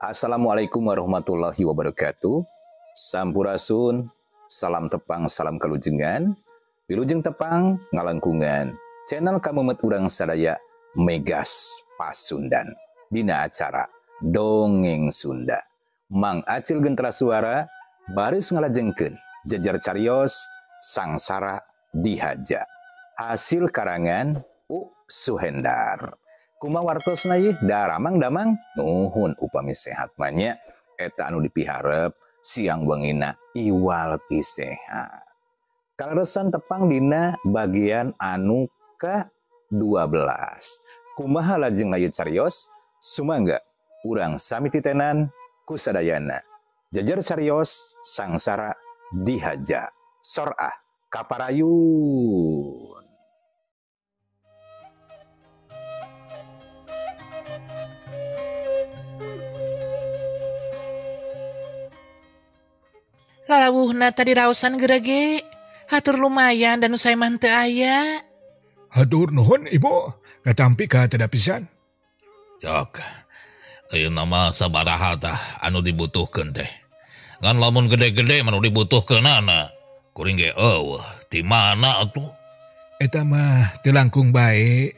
Assalamualaikum warahmatullahi wabarakatuh. Sampurasun, salam tepang, salam kalujengan. Wilujeng tepang ngalangkungan channel kamumet urang sadaya Megas Pasundan. Dina acara Dongeng Sunda. Mang Acil Gentra Suara baris ngalajengkeun jejer carios Sangsara Dihaja. Hasil karangan U Suhendar. Kuma wartosna yeuh daramang damang nuhun upami sehat manya eta anu dipiharep siang wengina iwal ti sehat. Kaleresan tepang dina bagian anu ka-12. Kumaha lajeng ieu carios? Sumangga urang sami titenan kusadayana. Jajar carios Sangsara Dihaja. Sorah kaparayun. Lalawuhna tadi raosan gerege. Hatur lumayan dan usai mah teu aya. Hatur nuhun ibu, katampi ka teu pisan. Cok. Ayeuna mah sabaraha tah anu dibutuhkeun teh. Ngan lamun gede-gede mah nu dibutuhkeunana. Kuring ge eueuh, di mana atuh? Eta mah teu langkung bae.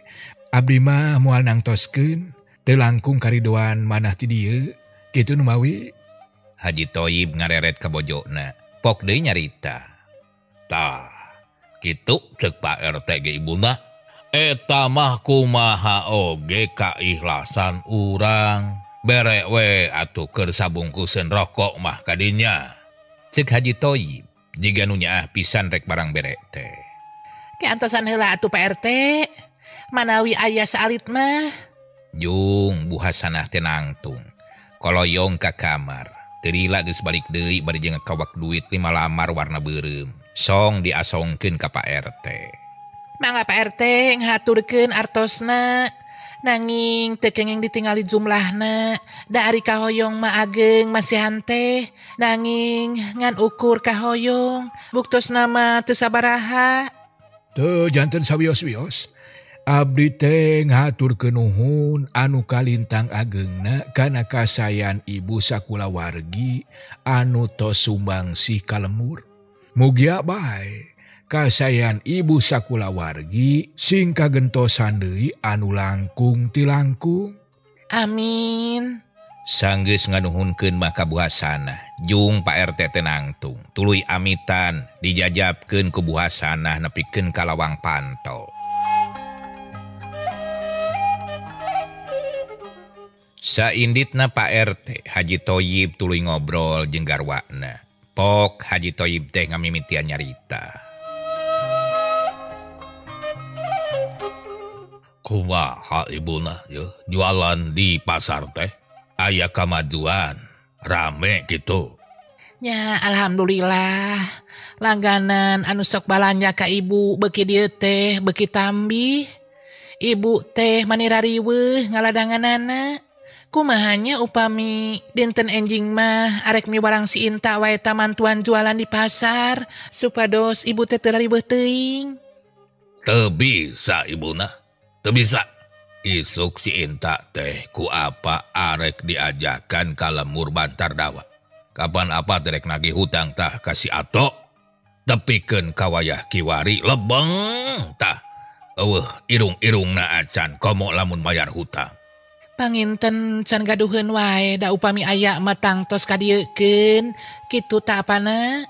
Abdi mah moal nangtoskeun, teu langkung karidoan manah ti dieu. Kitu nu mawi. Haji Toyib ngareret ka bojona. Pok deui nyarita. Tah, kitu cek Pak RT ge ibuna. Eta mah kumaha oge kaikhlasan urang. Bere we atuh keur sabungkuseun rokok mah kadinya. Cek Haji Toyib jiga nu nyaah pisan rek barang bere teh. Ke antosan heula atuh Pak RT. Manawi aya saalit mah. Jung Bu Hasanah teh nangtung. Koloyong ka kamar. Teu lila geus balik deui bari jeung kawak duit 5 lamar warna beureum. Song diasongkeun ka Pak RT. Mangga Pak RT ngaturkeun artosna. Nanging teu kenging ditingali jumlahna. Da ari kahoyong mah ageng masihan teh. Nanging ngan ukur kahoyong. Buktosna mah teu sabaraha. Teu janten sawios-wios. Abdi teh ngaturkeun nuhun anu kalintang agengna kana kasayan ibu sakulawargi anu tos sumbangsih ka lemur. Mugia bae kasayan ibu sakulawargi sing kagentosan deui anu langkung ti langkung. Amin. Sanggeus nganuhunkeun mah ka Bu Hasanah. Jung Pak RT teh nangtung. Tuluy amitan dijajabkeun ku Bu Hasanah nepikeun ka lawang panto. Sainditna Pak RT, Haji Toyib tuluy ngobrol jeung garwana. Pok Haji Toyib teh ngamimitian nyarita. Kumaha ibuna yeuh jualan di pasar teh aya kamajuan rame gitu. Nya alhamdulillah langganan anu sok balanja ka ibu beuki dieu teh beuki tambih. Ibu teh mani rariweuh ngaladanganana. Kumahanya upami dinten enjing mah arek miwarang si Inta wae tamantuan jualan di pasar supados ibu teh teu rariweuh teuing. Teu bisa ibuna, teu bisa. Isuk si Inta teh ku apa arek diajakan ka lemur Bantar Dawa. Kapan apa derek nagih hutang tah ka si Ato. Tepikeun ka wayah kiwari lebeng tah. Eueuh irung-irungna acan komo lamun bayar hutang. Panginten can gaduheun wae da upami aya mah tangtos kadieukeun kitu ta apana?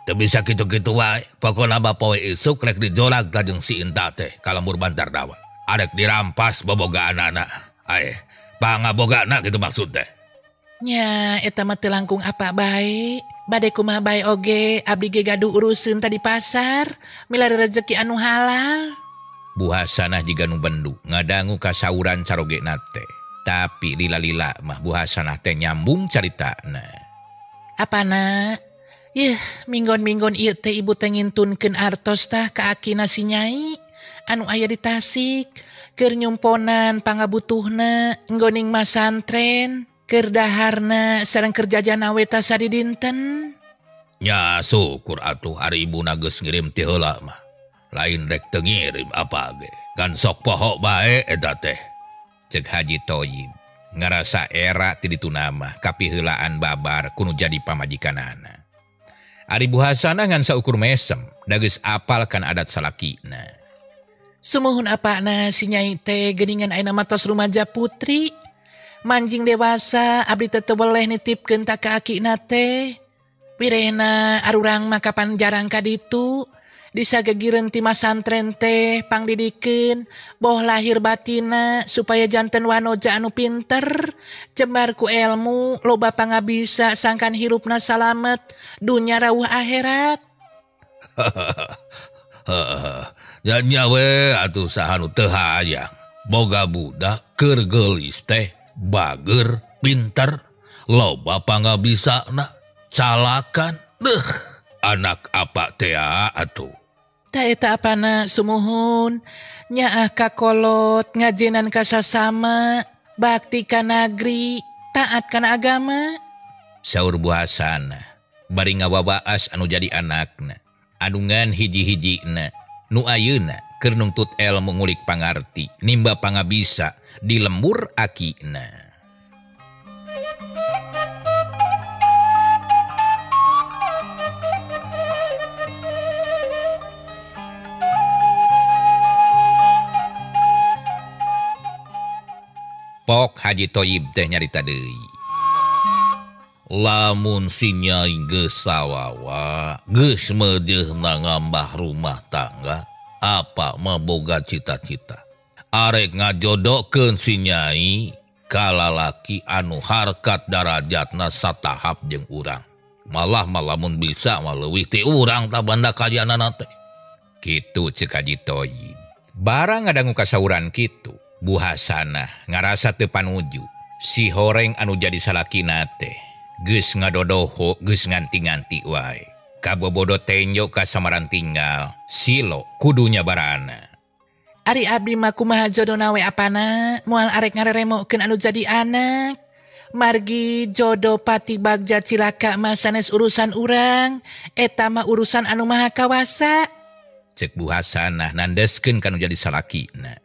Teu bisa kitu-kitu wae, pokona mah poe isuk rek dijolag ka jeung si Inta teh ka lembur Bantar Dawa. Arek dirampas bobogaanana. Ae, pangabogana kitu maksud teh. Nya eta mah teu langkung apa bae. Bade kumaha bae oge abdi ge gaduh uruseun tadi pasar milari rejeki anu halal. Bu Hasanah jiga nu bendu ngadangu kasauran carogena teh. Tapi lila-lila mah Bu Hasanah teh nyambung caritana. Apana? Yeuh, minggon-minggon ieu teh ibu teh ngintunkeun artos tah ka akina si Nyai anu aya di Tasik keur nyumponan pangabutuhna nggoning masantren keur daharna sareng keur jajana we tah sadidinten. Nya syukur atuh ari ibuna geus ngirim ti heula mah. Lain rek teu ngirim apa ge. Gan sok poho bae eta teh. Cek Haji Toyib. Ngarasa era ti ditu nama kapiheulaan babar kuno jadi pamajikanana. Ari Bu Hasanah ngan saukur mesem da geus apal kan adat salakina. Sumuhun apana si nyai teh geuningan ayeuna mah tos rumaja putri. Manjing dewasa abdi teh teu weleh nitipkeun ta ka akina teh. Wirehna arurang mah kapan jarang ka ditu. Disagegireun ti masantren teh pangdidikeun boh lahir batina supaya janten wanoja anu pinter, jembar ku elmu, loba pangabisa sangkan hirupna salamet dunya rauh akhirat. Nya nya we atuh saha nu teu hayang. Boga budak keur geulis teh bager pinter, loba pangabisana, calakan. Deuh, anak apa teh atuh. Ta eta apana sumuhun nyaah kakolot ngajenan ka sasama bakti ka nagri taat kana agama. Saur Bu Hasanah bari ngawawaas anu jadi anakna anungan hiji-hijina nu ayeuna keur nungtut elmu ngulik pangarti nimba pangabisa di lembur akina. Pok Haji Toyib teh nyarita deui. Lamun si nyai geus sawawa, geus meujeuhna ngambah rumah tangga, apa mah boga cita-cita. Arek ngajodokeun si nyai ka lalaki anu harkat darajatna satahap jeung urang. Malah lamun bisa mah leuwih ti urang tah banda kajaanana teh. Kitu ceuk Haji Toyib. Barang ngadangu kasauran kitu, Bu Hasanah ngarasa teu panuju. Si horeng anu jadi salakina teh geus ngadodoho geus nganti-nganti wae. Kabobodo tenjo ka samaran tinggal, silo kudu nyabarana. Ari abdi mah kumaha jodona we apana, moal arek ngareremokeun anu jadi anak. Margi jodoh pati bagja cilaka mah sanes urusan urang, eta mah urusan anu maha kawasa. Cek Bu Hasanah nandeskeun kanu jadi salakina.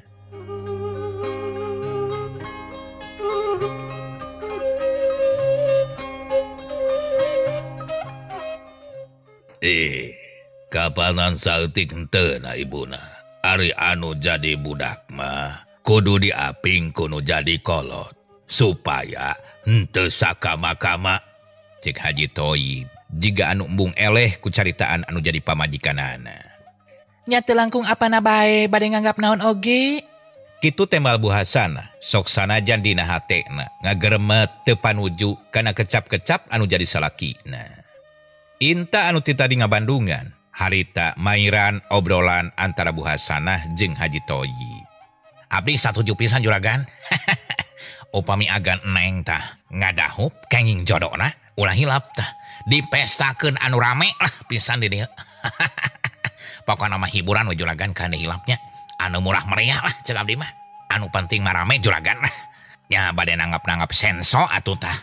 Kapanan saeutik henteu na ibuna. Ari anu jadi budak mah kudu diaping kudu jadi kolot supaya henteu sakama-kama. Cek Haji Toyib jiga anu embung eleh ku caritaan anu jadi pamajikanana. Nya teu langkung apana bae bade nganggap naon oge. Kitu tembal Bu Hasanah sok sanajan dina hatena ngageremet teu panuju kana kecap-kecap anu jadi salakina. Inta anu ti tadi ngabandungan harita mairan obrolan antara Bu Hasanah jeung Haji Toyib. Abdi satuju pisan juragan. Upami agan neng tah ngadahup kenging jodona ulah hilap tah dipestakeun anu rame lah pisan di dieu. Pokona mah hiburan we juragan kana hilapnya. Anu murah meriah lah cek abdi mah. Anu penting mah rame juragan lah. Nya bade nanggap-nanggap senso atuh tah.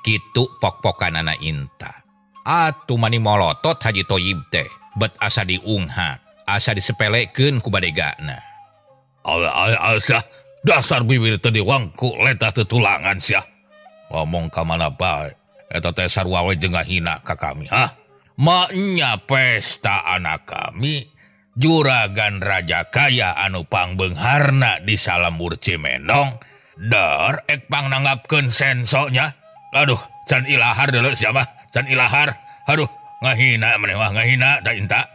Kitu pok-pokanana Inta. Atuh mani molotot Haji Toyib teh bet asa diunghak, asa disepelekeun ku badegana. Alah, dasar bibir teh diwangku letah tetulangan sia. Ngomong ka mana bae, eta teh sarua we jeung ngahina ka kami, hah? Maknya pesta anak kami, juragan raja kaya anu pangbeungharna di Salembur Cimenong, dar ek pangnanggapkeun sensonya. Aduh, can ilahar deuleu sia mah. Can ilahar, aduh, ngahina maneh mah ngahina ta Inta.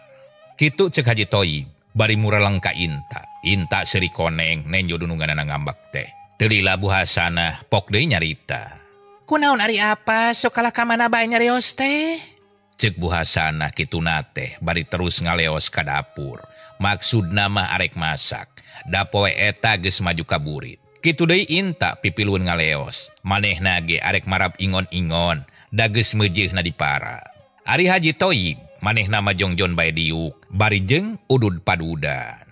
Kitu cek Haji Toyib bari mureleng ka Inta. Inta seuri koneng nenjo dununganana ngambek teh. Teu lila Bu Hasanah pok deui nyarita. Kunaon ari apa sok kalah ka mana bae nyarios teh? Cek Bu Hasanah kituna teh bari terus ngaleos ka dapur. Maksudna mah arek masak. Da poe eta geus maju ka burit. Kitu deui Inta pipilueun ngaleos. Manehna ge arek marab ingon-ingon. Da geus meujeuhna dipara. Ari Haji Toyib manehna mah jongjon bae diuk bari jeung udud padudan.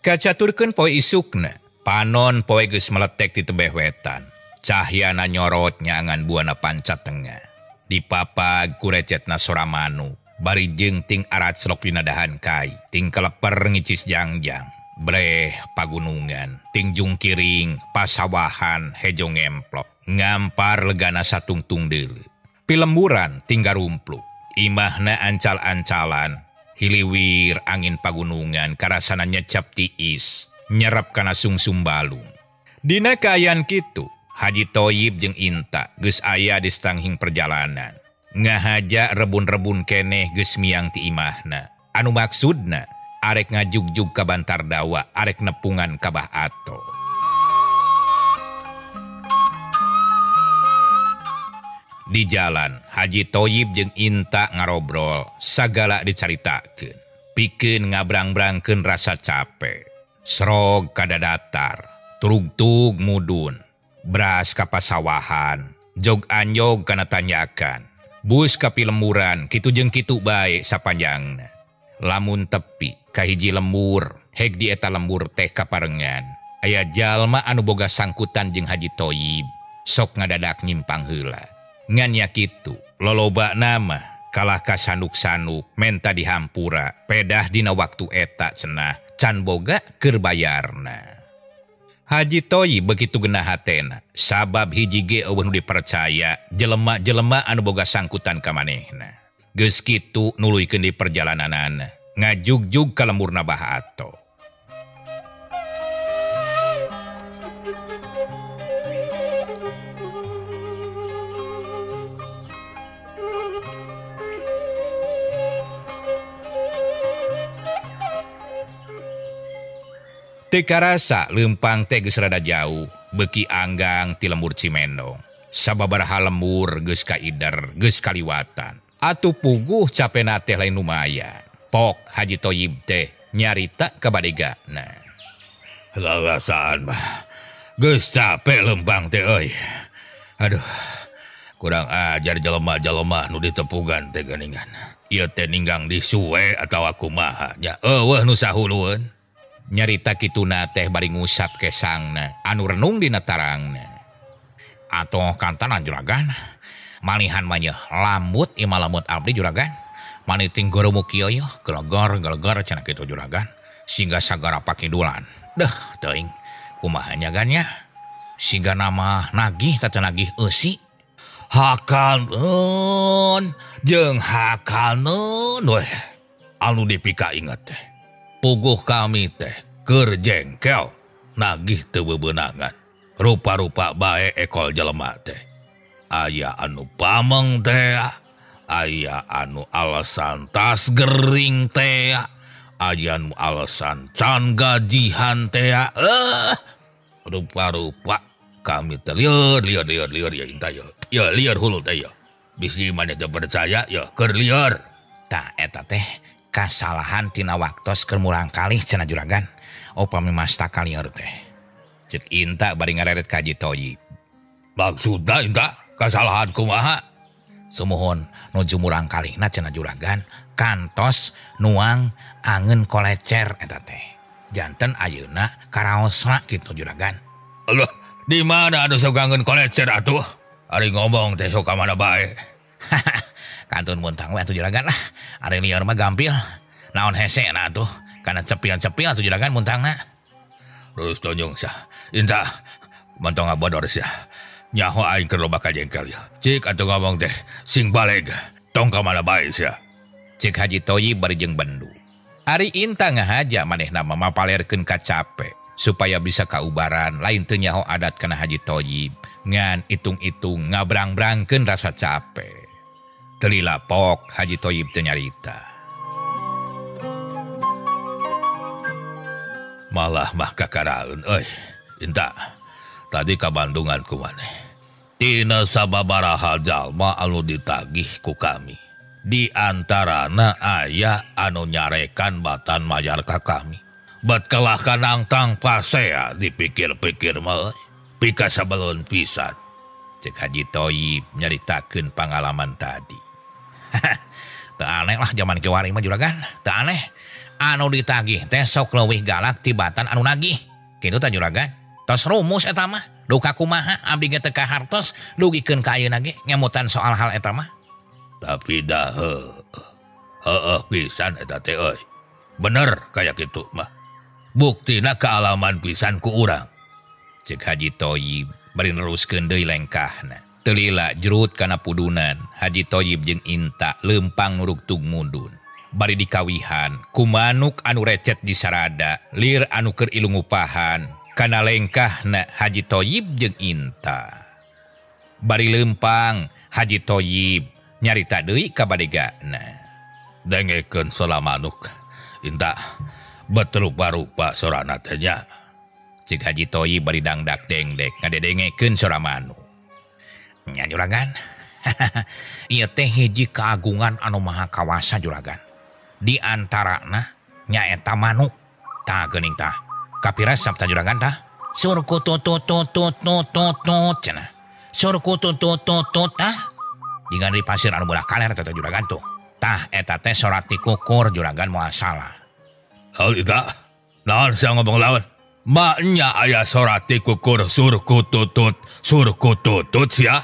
Kacaturkeun poe isukna, panon poe geus meletek di tebeh wetan. Cahyana nyorot nyangan buana panca tengah. Dipapag kurecetna sora manuk. Bari jeung ting araclok dina dahan kai. Ting keleper ngicis jangjang. Breh pagunungan. Ting jungkiring pasawahan hejo ngemplok. Ngampar legana satungtung deuleu. Pilemburan ting garumpluk. Imahna ancal-ancalan. Hiliwir angin pagunungan karasana nyecap tiis nyerap kana sungsum balung. Dina kaayaan kitu Haji Toyib jeung Inta geus aya di stanghing perjalanan. Ngahaja rebun-rebun keneh geus miang ti imahna. Anu maksudna arek ngajugjug ka Bantar Dawa, arek nepungan ka Bah Ato. Di jalan, Haji Toyib jeung Inta ngarobrol, sagala dicaritakeun. Pikeun ngabrang-brangkeun rasa capek. Srog kada datar, turugtug mudun, beras ka pasawahan, jog anjog kana tanjakan, bus ka pilemburan, kitu jeung kitu bae sapanjangna. Lamun tepi ka hiji lembur, heg di eta lembur teh kaparengan. Aya jalma anu boga sangkutan jeung Haji Toyib, sok ngadadak nyimpang heula. Ngan nya kitu, loloba nama kalah ka sanuk-sanuk menta dihampura, pedah dina waktu eta cenah can boga keur bayarna. Haji Toyib begitu genah hatena, sabab hiji ge eueuh nu dipercaya, jelema-jelema anu boga sangkutan ka manehna. Geus kitu nuluykeun di perjalananana, ngajugjug ka lemburna Bah Ato. Teu karasa leumpang teh geus rada jauh, beuki anggang ti lembur Cimendong. Sababaraha lembur geus kaider, geus kaliwatan. Atuh puguh capena teh lain lumayan. Pok Haji Toyib teh nyarita ka badegana. Lalasaan mah geus capek leumpang teh euy. Aduh, kurang ajar jelema-jelema nu ditepugan teh geuningan. Ieu teh ninggang disuwe atawa kumaha nya eueuh nu sahulueun. Nyarita kituna teh bari ngusap kesangna anu renung dina tarangna. Atoh kantanan juragan, malihan mah nya lambut ieu mah lambut abdi juragan. Mani ting goromuk kieu yeuh gelegor gelegor cenah kitu juragan. Singga sagara pakidulan. Deuh teuing kumaha nya gan nya. Singga nama nagih teh nagih eusi. Hakaneun jeung hakaneun weh anu dipika inget teh. Puguh kami teh keur jengkel nagih teu bebenangan. Rupa-rupa bae ekol jelema teh. Aya anu pameng teh, aya anu alasan tas gering teh, aya anu alasan can gajihan teh. Rupa-rupa kami teh lieur lieur lieur lieur ya inta ya. Ya lieur hulu teh ya. Bisi maneh teu percaya ya keur lieur. Tah eta teh kasalahan tina waktos keur murang kalih cenah juragan. Upami masta kalieur teh. Cek Inta bari ngareret ka Haji Toyib. Maksudna Inta kasalahan kumaha? Sumuhun nuju murang kalihna cenah juragan kantos nuang angeun kolecer eta teh. Janten ayeuna karaosna kitu juragan. Aduh, di mana anu sok angeun kolecer atuh? Ari ngomong teh sok ka mana bae. Kantun muntang we atuh juragan lah. Ari lieur mah gampil. Naon hese na atuh kana cepil-cepil atuh juragan muntangna. Terus tonjong sah. Inta mantong ngabodor sia. Nyaho aing keur loba kajengkel ya. Cik atuh ngomong teh sing baleg. Tong ka mana bae sia. Cek Haji Toyib bari jeung bendu. Ari Inta ngahaja manehna mah mapalerkeun ka cape supaya bisa kaubaran lain teu nyaho adat kana Haji Toyib. Ngan itung-itung ngabrang-brangkeun rasa capek. Telila pok Haji Toyib teu nyarita. Malah mah kakaraeun euy. Inta tadi ka Bandungan ku maneh. Tina sababaraha jalma anu ditagih ku kami. Di antarana aya anu nyarekan batan mayar ka kami. Bat kalah kanangtang pasea dipikir-pikir mah euy. Pika sabelun pisan. Cek Haji Toyib nyaritakeun pangalaman tadi. Teu aneh lah zaman kiwari mah juragan. Teu aneh. Anu ditagih teh sok leuwih galak tibatan anu nagih. Kitu tah juragan. Tos rumus eta mah. Duka kumaha abdi ge teu kahartos dugikeun ka ayeuna ge ngemutan soal hal eta mah. Tapi dah heueuh pisan eta teh euy. Bener kaya kitu mah. Buktina kaalaman pisan ku urang. Ceuk Haji Toyib bari neruskeun deui lengkahna. Teu lila jrut kana pudunan Haji Toyib jeung Inta leumpang nurugtug mudun. Bari dikawihan ku manuk anu recet di sarada lir anu keur ilungupahan kana lengkahna Haji Toyib jeung Inta. Bari leumpang Haji Toyib nyarita deui ka badegana. Dengekeun sola manuk Inta beterupa-rupa sorana teh nya. Ceuk Haji Toyib bari dangdak dengdek ngadedengekeun sora manuk. Nya juragan. Ieu teh hiji keagungan anu maha kawasa juragan. Di antarana nyaeta manuk. Tah geuning tah. Kapiresep tah juragan tah. Surkututututututut cenah. Surkututututut tah. Jigana di pasir anu belah kaler teh juragan tuh. Tah eta teh sora tikukur juragan moal salah. Hal ita. Naon sia ngomong lawan? Maknya aya sora tikukur surkututut surkututut sia.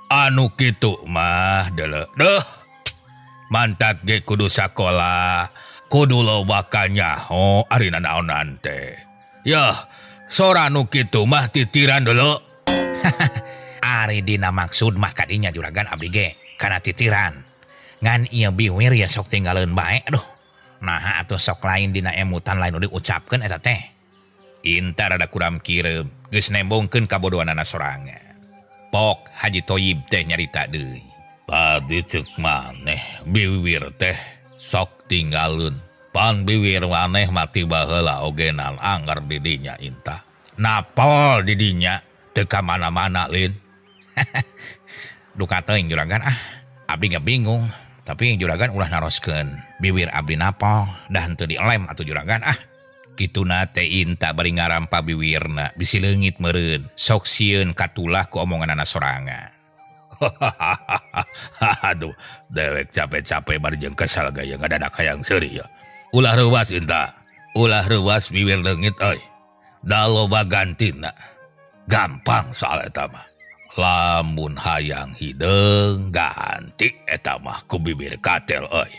Anu kitu mah deuleu. Deuh. Mantak ge kudu sakola, kudu loba kanyaho ari nanaonan teh. Yah, sora nu kitu mah titiran deuleu. Ari dina maksud mah kadinya juragan abdi ge kana titiran. Ngan ieu biwir ya sok tinggaleun bae aduh. Naha atuh sok lain dina emutan lain nu diucapkeun eta teh. Inta rada kuram kireum geus nembongkeun kabodohanana sorangan. Pok Haji Toyib teh nyarita deui. Tadi ceuk maneh biwir teh sok tinggaleun. Pan biwir maneh mati baheula ogenan anggar di dinya Inta. Napol di dinya teu ka mana-mana lin. Duka teuing juragan ah. Abdi ge bingung. Tapi juragan ulah naroskeun biwir abdi napol dah henteu dielem atuh juragan ah. Kituna teh Inta bari ngarampa biwirna bisi leungit meureun sok sieun katulah ku omonganana sorangan. Aduh, dewek capek-capek bari jeung kesal gaya ngadadak hayang seuri ya. Ulah reuwas Inta, ulah reuwas biwir leungit euy. Da loba gantina. Gampang soal eta mah. Lamun hayang hideung ganti eta mah ku bibir katel euy.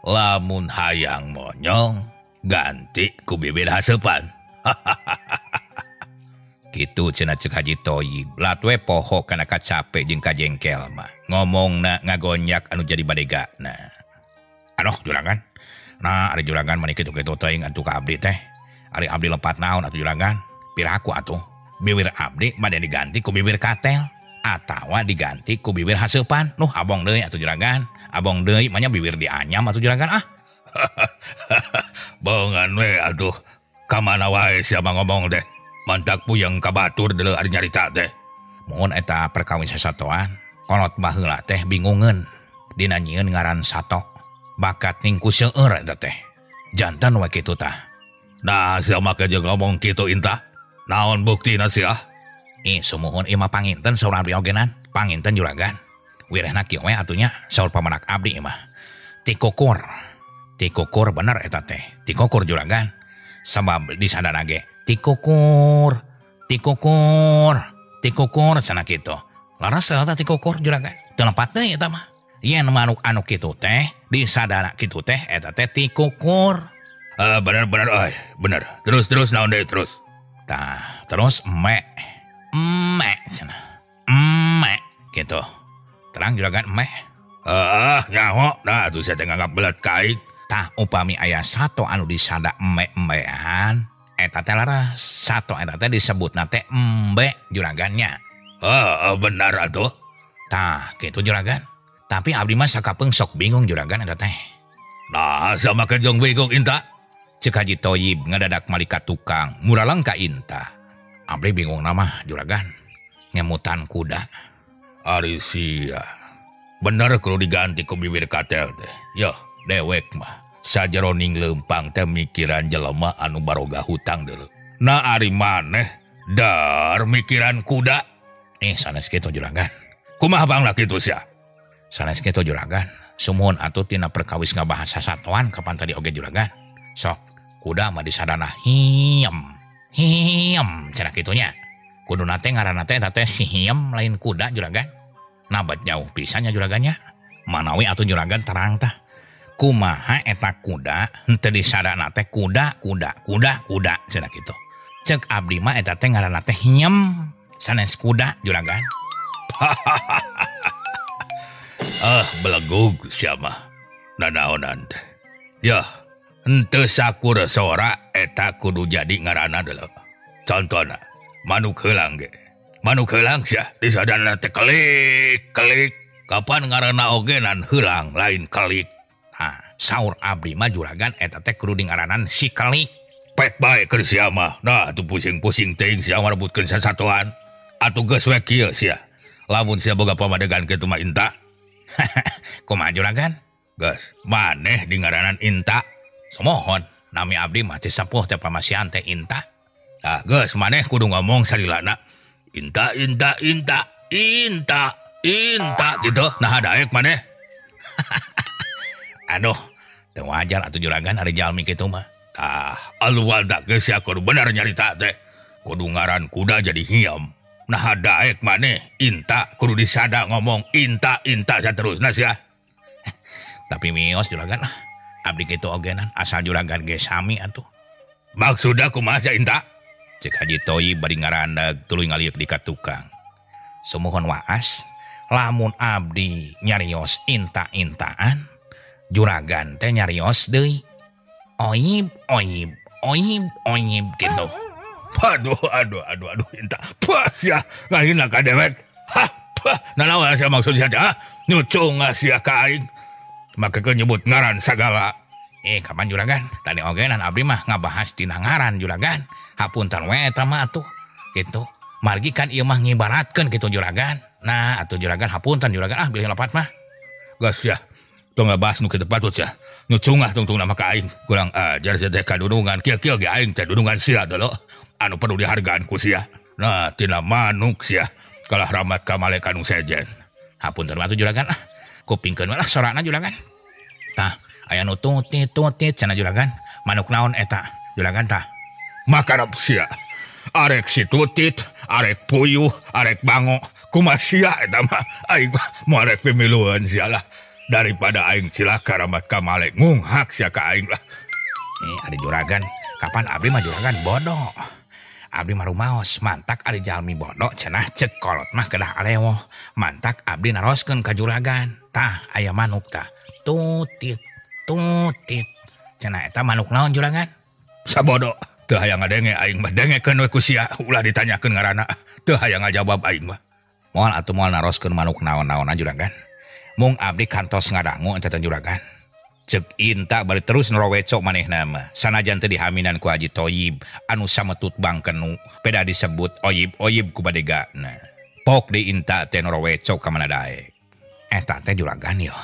Lamun hayang monyong ganti ku bibir haseupan. Kitu cenah ceuk Haji Toyib. Latwe poho kana kacape jeung kajengkel mah. Ngomongna ngagonyak anu jadi badegana. Aduh juragan. Nah ari juragan mani kitu-kitu teuing atuh ka abdi teh. Ari abdi lepat naon atuh juragan? Piraku atuh. Bibir abdi bade diganti ku bibir katel atawa diganti ku bibir haseupan. Nuh abong deui atuh juragan. Abong deui mah nya bibir dianyam atuh juragan ah. Bongan we atuh. Ka mana wae sia mah ngomong teh. Mantak puyeng ka batur deuleu ari nyarita teh. Mun eta perkawin sasatoan, kolot baheula teh bingungeun. Dina nyieun ngaran sato. Bakat ningku seueur eta teh. Jantan we kitu tah. Nah, sia make jeung ngomong kitu Inta. Naon buktina sia? Ih, sumuhun ieu mah panginten saur abdi ogenan. Panginten juragan. Wirehna kieu we atuh nya saur pamanak abdi ieu mah. Tikukur. Tikukur bener eta teh. Tikukur juragan. Sabab di sadana ge tikukur, tikukur, tikukur cenah kitu. Laras eta tikukur juragan. Teu lepat deui eta mah. Yen manuk anu kitu teh di sadana kitu teh eta teh tikukur. Bener bener euy, bener. Terus terus naon deui terus. Tah, terus mek. Mek cenah. Mek kitu. Terang juragan mek. Ah, nyaho. Nah, atuh sia teh nganggap belat ka aing. Tah upami aya sato anu disada mek-mekan eta teh laras sato eta teh disebutna teh embe juragannya. Heeh, benar atuh. Tah kitu juragan. Tapi abdi mah sakapeung sok bingung juragan eta teh. Nah, sama kejong bingung Inta. Ceuk Haji Toyib ngadadak malika tukang muralang ka Inta. Abdi bingung nama juragan. Ngemutan kuda. Ari sia. Bener kudu diganti ku bibir katel teh. Yoh, dewek mah sajeroning leumpang teh mikiran jelema anu baroga hutang deuleu. Nah ari maneh dar mikiran kuda. Sanes kitu juragan. Kumaha bangla kitu sia? Sanes kitu juragan. Sumuhun atuh tina perkawis ngabahas sasatoan kapan tadi oge juragan. Sok kuda mah disadana hiem. Hiem cenah kitu nya. Kuduna teh ngaranna teh eta teh si hiem lain kuda juragan. Nabat jauh pisan nya juragannya. Manawi atuh juragan terang tah. Kumaha eta kuda henteu disadana teh kuda kuda kuda kuda cenah kitu. Cek abdi mah eta teh ngaranna teh hiem sanes kuda juragan. Ah belegug sia mah. Nanaonan teh. Yah, henteu sakur sora eta kudu jadi ngaranna deuleu. Contona manuk heulang ge. Manuk heulang sia disadana teh kelik kelik. Kapan ngaranna oge nan heulang lain kelik. Tah, saur abdi mah juragan eta teh kudu dingaranan si kelik. Pek bae keur sia mah. Nah, atuh pusing-pusing teuing sia ngarebutkeun sasatoan. Atuh geus we kieu sia. Lamun sia boga pamadegan kitu mah inta. Kumaha juragan? Geus, maneh dingaranan inta. Sumohon, nami abdi mah teh sepuh teh pamasihan teh inta. Tah geus maneh kudu ngomong salilana. Inta inta inta inta inta gitu. Nah daek maneh. Aduh, teu wajar atuh juragan ari jalmi kitu mah. Tah, alual da geus sia kudu bener nyarita teh. Kudu ngaran kuda jadi hiem. Nah daek maneh inta kudu disada ngomong inta inta saterusna sia. Tapi mios juragan lah. Abdi kitu ogenan asal juragan ge sami atuh. Maksudna kumaha sia inta? Cek Haji Toyib bari ngarandag tuluy ngaliuk di ka tukang. Sumuhun waas lamun abdi nyarios inta-intaan juragan teh nyarios deui. Oib oib oib oib kitu. Aduh aduh aduh aduh inta. Pas ya ngahina ka dewek. Hah, nanaon sia maksud sia teh? Nyucung sia ka aing. Maka ke nyebut ngaran sagala. Kapan juragan? Tadi ogenan abdi mah ngabahas tina ngaran juragan. Hapunten we eta mah atuh. Gitu. Margi kan ieu mah ngibaratkeun kitu juragan. Nah, atuh juragan hapunten juragan ah bilih lepat mah. Geus ya. Tong ngabahas nu kitu patut sia. Nyucungah tungtungna mah ka aing. Kurang ajar sia teh kadudungan. Kieu-kieu ge aing teh dudungan sia deuleu. Anu perlu dihargaan ku sia. Nah, tina manuk sia. Kalah rahmat ka malaikat nu sejen. Hapunten we atuh juragan ah. Kupingkeun we lah sorana juragan. Tah, aya nu tutit tutit cenah juragan. Manuk naon eta? Juragan tah. Makarep sia. Arek si tutit, arek puyuh, arek bango. Kumaha sia eta mah? Aing mah moal arek pimilueun sia lah. Daripada aing cilaka rahmat ka malek ngunghak sia ka aing lah. Ari juragan, kapan abdi mah juragan bodoh. Abdi mah rumaos, mantak ari jalmi bodoh cenah cek kolot mah kedah alewoh. Mantak abdi naroskeun ka juragan. Tah, aya manuk tah. Tutit, tutit. Cenah eta manuk naon juragan? Sabodo, teu hayang ngadenge aing mah dengekeun we ku sia, ulah ditanyakeun ngaranna. Teu hayang ngajawab aing mah. Moal atuh moal naroskeun manuk naon-naonna juragan. Mung abdi kantos ngadangu eta teh juragan. Cek inta bari terus nrowecok manehna mah. Sanajan teu dihaminan ku Haji Toyib anu sametut bangkenu peda disebut oyib-oyib ku badegana. Pok di inta teh nrowecok ka mana daek. Eta teh juragan yo.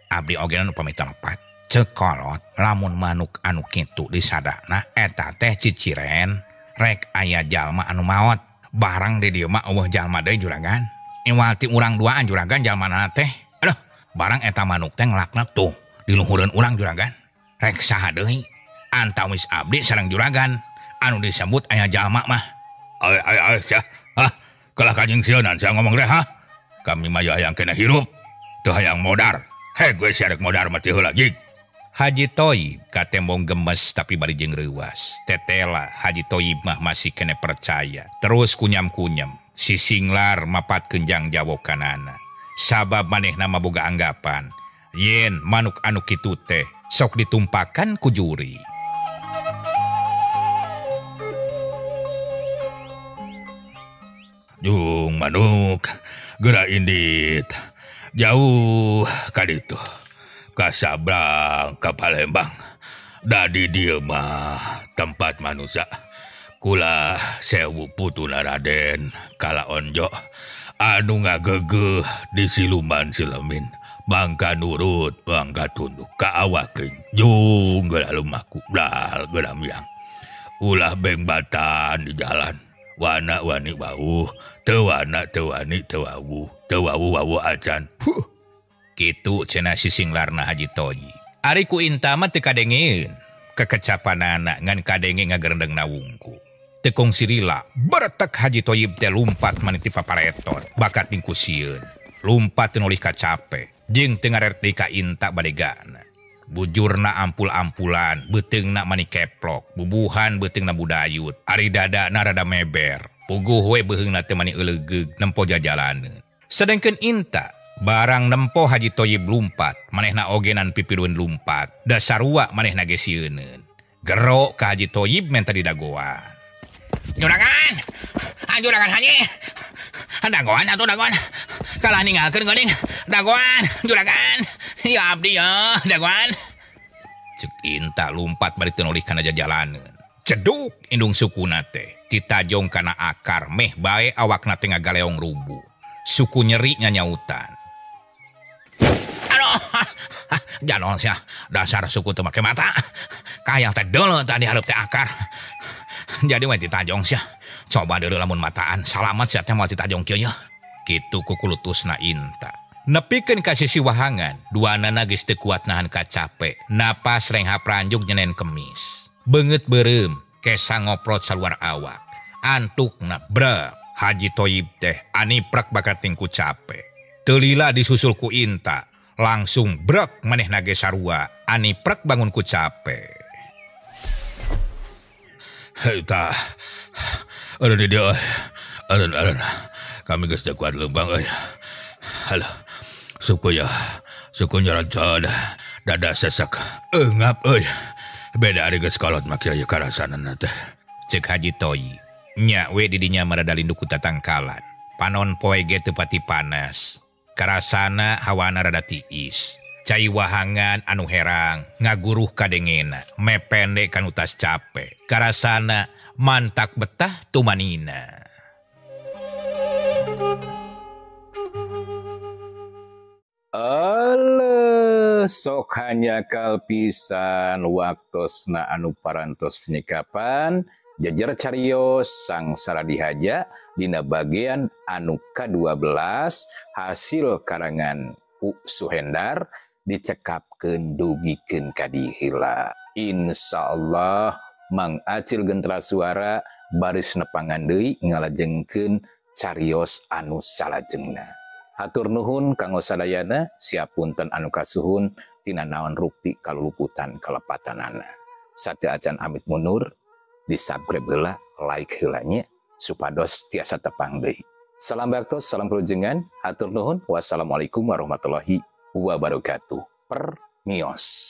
Abdi ogenan upami tempat. Cek kolot lamun manuk anu kitu disadana eta teh ciciren rek aya jalma anu maot. Barang di dieu mah eueuh jalma deui juragan. Iwal ti urang duaan juragan jalmana teh. Aduh, barang eta manuk teh ngelakna tuh di luhureun urang juragan. Rek saha deui? Antawis abdi sareng juragan anu disebut aya jalma mah. Ay ay ay sia. Hah, kalah kanjing sieunan sia ngomong teh ha. Kami mah hayang kena hirup, teu hayang modar. Heh, gue sia rek modar mah teu heula jig. Haji Toyib katembong gemes tapi bari jeung reuwas. Tetela Haji Toyib mah masih kene percaya. Terus kunyam-kunyam. Si singlar mapat kenjang jawokanana. Sabab manehna mah boga anggapan yen manuk anu kitu teh sok ditumpakan ku juri. Jung manuk geura indit jauh ka ditu ka Sabrang ka Palembang. Dadi dieu mah tempat manusia. Kula sewu putuna Raden Kala Onjo anu ngagegeuh di siluman silemin. Mangka nurut mangka tunduk ka awakeun jung geura lumaku bral geura miang. Ulah bengbatan di jalan. Wana wani wawuh, teu wana teu wani teu wawuh, teu wawuh wawuh acan. Huh. Kitu cenah sisinglarna Haji Toyi. Ari ku inta mah teu kadengeun kekecapanana ngan kadenge ngagerendengna wungku. Teu kungsi lila, beretek Haji Toyib teh lumpat maniti paparetot, bakat tingku sieun. Lumpat teu nolih kacape, jeung teu ngarerti ka Inta badegana. Bujurna ampul-ampulan, beuteungna mani keplok, bubuhan beuteungna budayut, ari dadana rada meber. Puguh we beuheungna teh mani eulegeug nempo jajalaneun. Sedengkeun Inta, barang nempo Haji Toyib lumpat, manehna ogenan pipirueun lumpat, da sarua manehna ge sieuneun. Gero ka Haji Toyib menta didagoan. Juragan, juragan Haji, dagoan atuh dagoan, kalah ninggalkeun geuning, dagoan, juragan, ya abdi ya, dagoan. Cek Inta lumpat bari teu nolih kana jajalaneun. Ceduk indung sukuna teh, ditajong kana akar meh bae awakna teh ngagaleong rubuh. Suku nyeri nyanyautan. Aduh, janon sia, dasar suku teu make mata. Kaya teh deuleu tadi hareup teh akar. Jadi we ditajong sia. Coba deuleu lamun mataan, salamat sia teh moal ditajong kieu nya. Kitu kukulutusna Inta. Nepikeun ka sisi wahangan, duanana geus teu kuat nahan kacape. Napas renghap ranjuk nyenen kemis. Beungeut beureum, kesa ngoprot saluar awak. Antukna brek. Haji Toyib teh aniprek bakat tingku cape. Teu lila disusul ku Inta, langsung brek manehna ge sarua, aniprek bangun ku cape. Hei tah. Aduh di dieu. Aduh aduh. Kami geus teu kuat leumpang euy. Aduh. Suku ya, suku nyarajad, dada sesek. Eungap euy. Beda ari geus kolot mah kieu karasanana teh. Cek Haji Toyib. Nya we didinya marada lindu ku tatangkalan. Panon poe ge teu pati panas. Karasana hawana rada tiis. Cai wahangan anu herang ngaguruh kadengena, mepende kanu tas cape. Karasana mantak betah tumanina. Eleuh, sok hanyakal pisan waktosna anu parantos nyekapan. Jejer carios sangsara dihaja dina bagian anu ka-12 hasil karangan U Suhendar dicekapkeun dugikeun ka diheula. Insyaallah Mang Acil Gentra Suara baris nepangan deui ngalajengkeun carios anu salajengna. Hatur nuhun kanggo sadayana, siap punten anu kasuhun tina naon rukti kaluluputan kalepatanana. Sateu acan amit mundur, di subscribe heula, like heula nya supados tiasa tepang deui. Salam baktos, salam pelujengan, hatur nuhun, wassalamualaikum warahmatullahi wabarakatuh. Permios.